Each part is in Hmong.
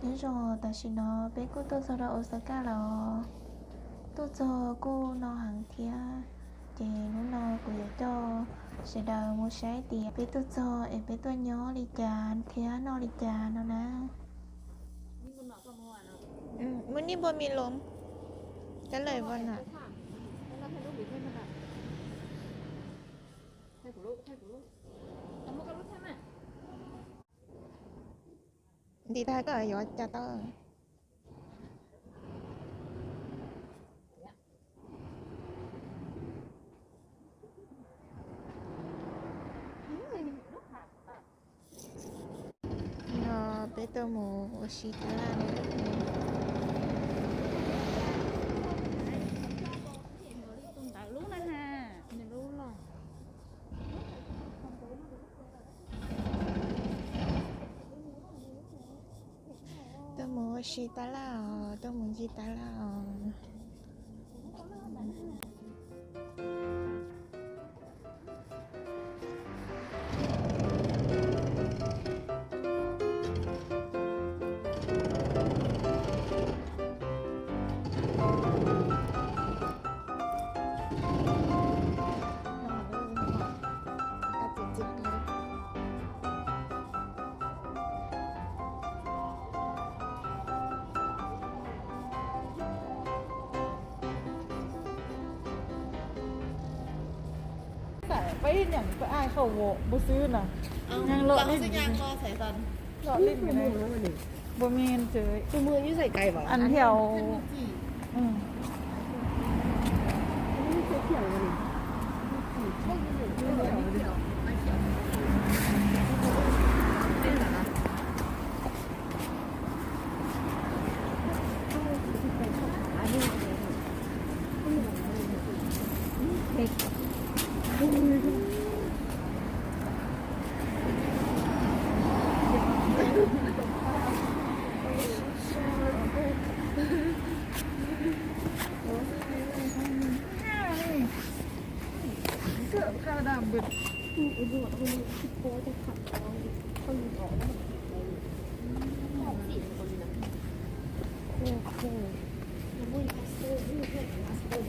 Nyob zoo, tam sim no peb kuj tuaj txog rau Osaka lawm os. Tuaj txog kuj no heev thiab, ces hnub no kuv yuav coj sawv daws mus saib tias peb tuaj txog es peb tuaj nyob li cas thiab noj li cas no na. Muaj nij npua mis lom, kab lawm vas na. Ntiv tag koj yuav cas tau. No peb tuaj mus ua si tab laj. Tuaj mus ua si tab laj os, tuaj mus ncig tab laj os. Peb niam peb ai hauj ua npua xwb na. Nws los li nws, los li nws, npua me ntsw, ăn theo.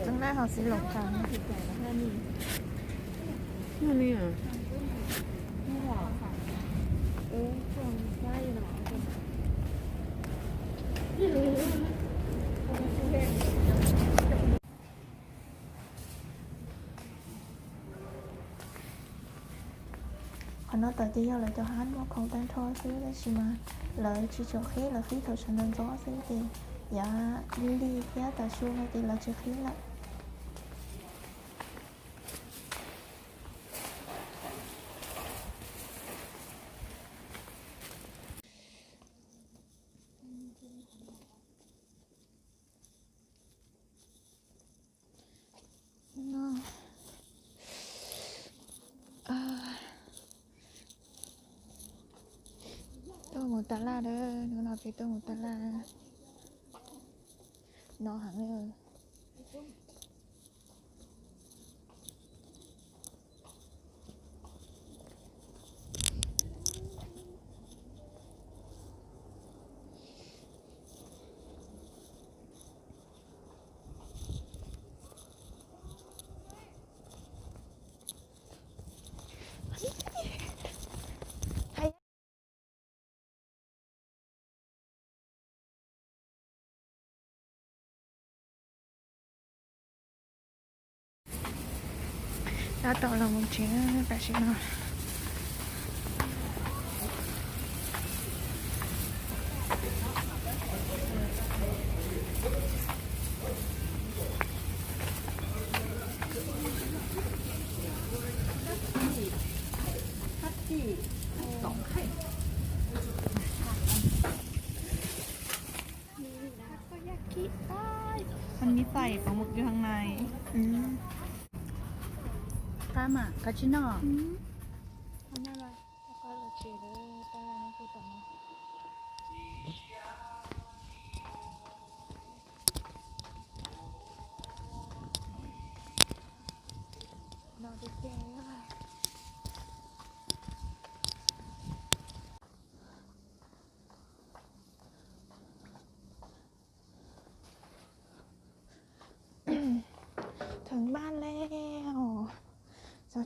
Tseeb na, hauv xis los kawg. Qhov no tod ces yog lawv cov hab muaj khoom tag nrho xwb, tab sis mas lawv tsis tshua qhib, lawv qhib thaum sawv ntxov ntxov xwb ces yav li li thiab tav su no ces lawv tsis qhib lawm. Tuaj mus tas laj na, hnub no peb tuaj mus tas laj no heev. Tab tom los mus tsev tam sim no. Ăn mi xais pov mus kws hang nais. Qab mas koj tsis noj.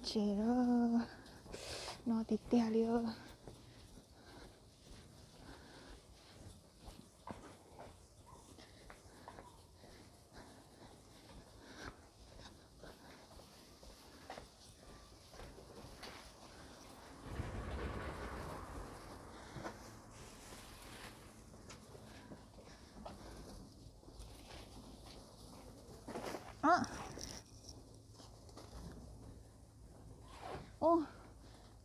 tsev lawm, no tiag tiag li. Ub,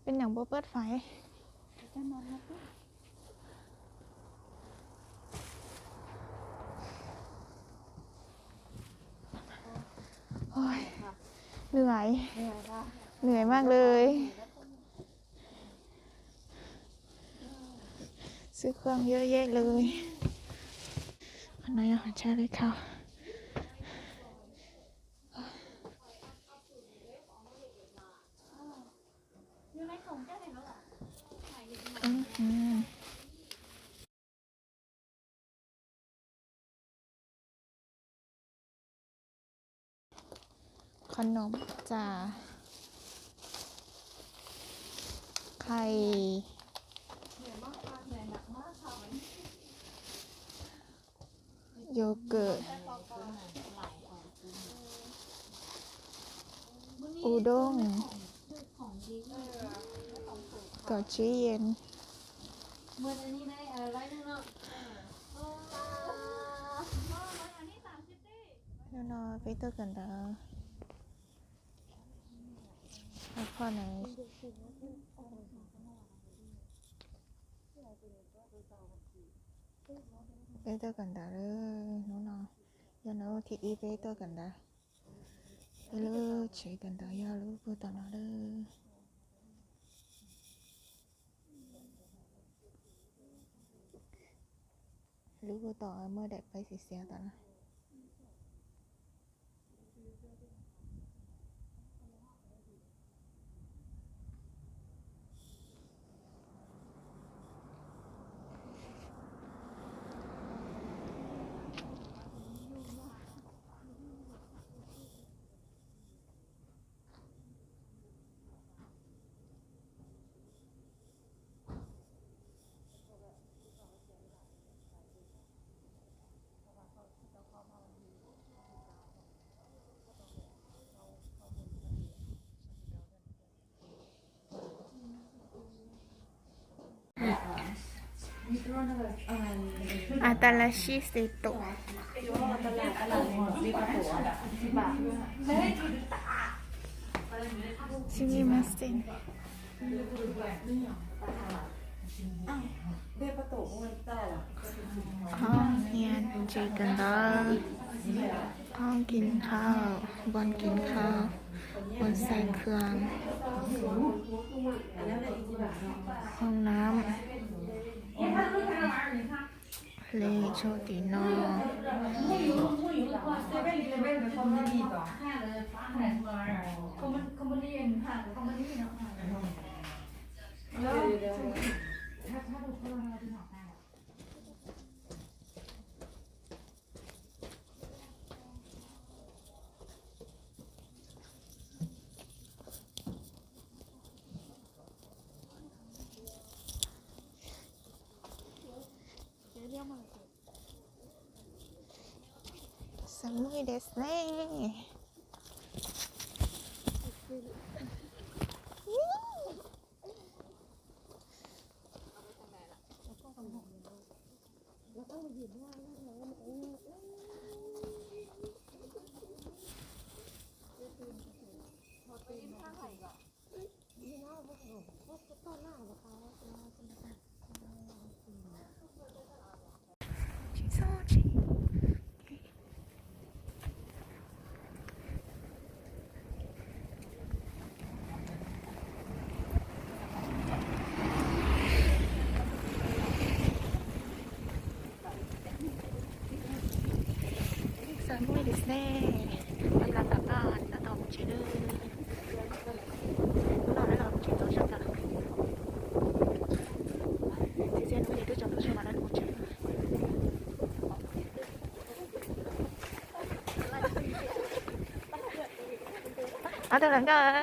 peb nyeem npua pab fais. Ôi,เหนื่อย เหนื่อยมากเลย ซื้อเครื่องเยอะแยะเลย อันนั้นยังหาใช้เลยค่ะ ขนมจ้า ไข่ โยเกิร์ต อุด้ง กาแฟเย็น Hnub no peb tuaj kawm ntawv. Poj na, peb tuaj kawm ntawv hnub no yog hnub thib ib peb tuaj kawm ntawv. Peb lub tsev kawm ntawv yog lub puag tom no lawm. Lub puag tom muaj daim peb xiav xiav tom no. Atalashii seto. Sumimasen. Hoob hias, tsev kawm ntawv, hoob kis khau, npoos kis khau, npoos xais khau, hoob nam, hle tshuaj tim no. Samuy desu ne. Samuy desu ne. Tab laj tam qab tab tom mus tsev lawm. Hnub no tab tom mus tsev txog sab tag. Txiv txiaj hnub no twb tsaus ntuj tsawv mas lawv mus tsev. Ob tug hluas nkauj.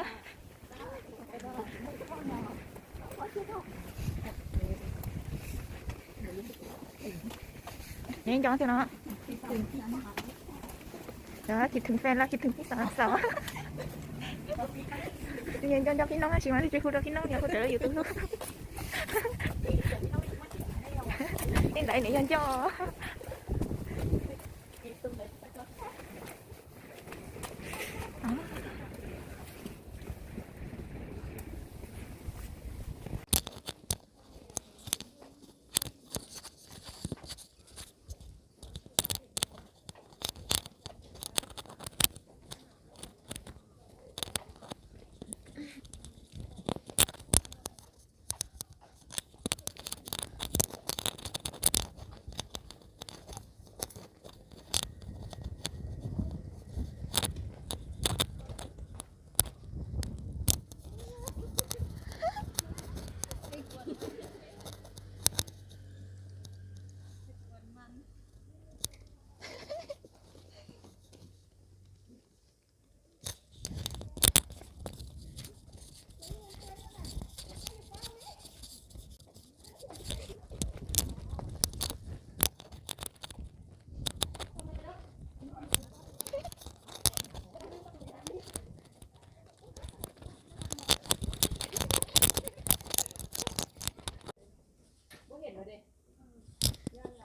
Nco nco thiab no. Thib thwv fej los thib thwv pib xav xav. Nco nco phib noob tab sis mas tsis hu rau phib noob, nco hu raws li yus tus hlub. Tej ntawd nws yog nco.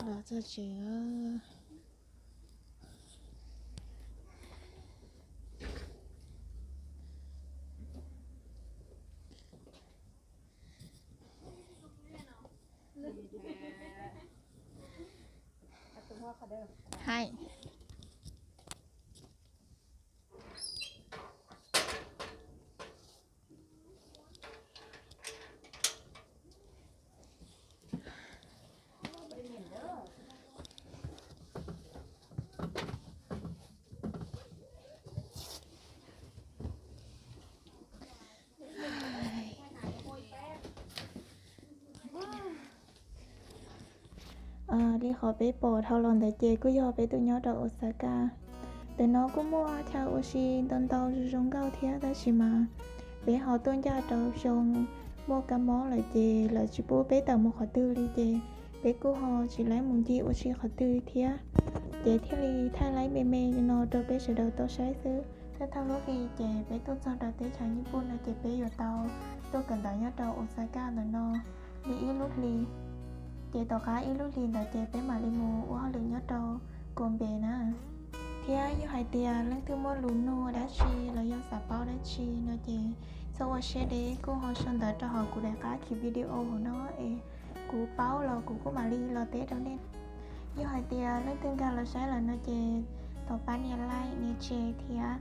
Los txog tsev. Hais. Li qhov peb pom dhau los ntawd ces kuj yog peb tuaj nyob rau Osaka. Ntawm no kuj muaj chaw ua si ntau ntau zoo zoo nkauj thiab, tab sis mas peb ho tuaj ncaj rau xyoo muaj kab mob lawm ces lawv tsis pub peb tawm mus qhov twg li ces peb kuj ho tsis laib mus ncig ua si qhov twg thiab. Ces thiaj li thaij laib me me no rau peb sawv daws tau saib xwb. Thawj thawj lub hli ces peb tuaj txog rau teb chaws Nyij Pooj no ces peb yuav tau tuaj kawm ntawv nyob rau Osaka ntawm no li ib lub hli. Ces tom qab ib lub hlis ntawd ces peb mam li mus ua hauj lwm nyob rau Kobe na. Thiab yog hais tias leej twg muaj lus nug dab tsi los yog xav paub dab tsi no ces txhob ua siab deb, kuj ho sau ntawv rau hauv kuv daim qab khiv video hauv no es kuv paub los kuv kuj mam li los teb rau nej. Yog hais tias leej twg nkag los saib lawm no ces thov pab nias like nias share thiab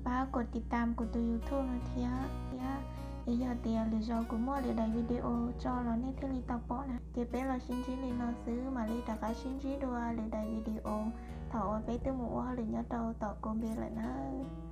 pab kom tiv tam kuv tus YouTube no thiab. Thiab es yog tias lwm zaus kuv muaj lwm daim video tso los nej thiaj li tau pom na. Ces peb los sib ntsib li no xwb, mam li rov qab sib ntsib dua lwm daim video thaum uas peb twb mus ua hauj lwm nyob rau tom Kobe lawm nawb.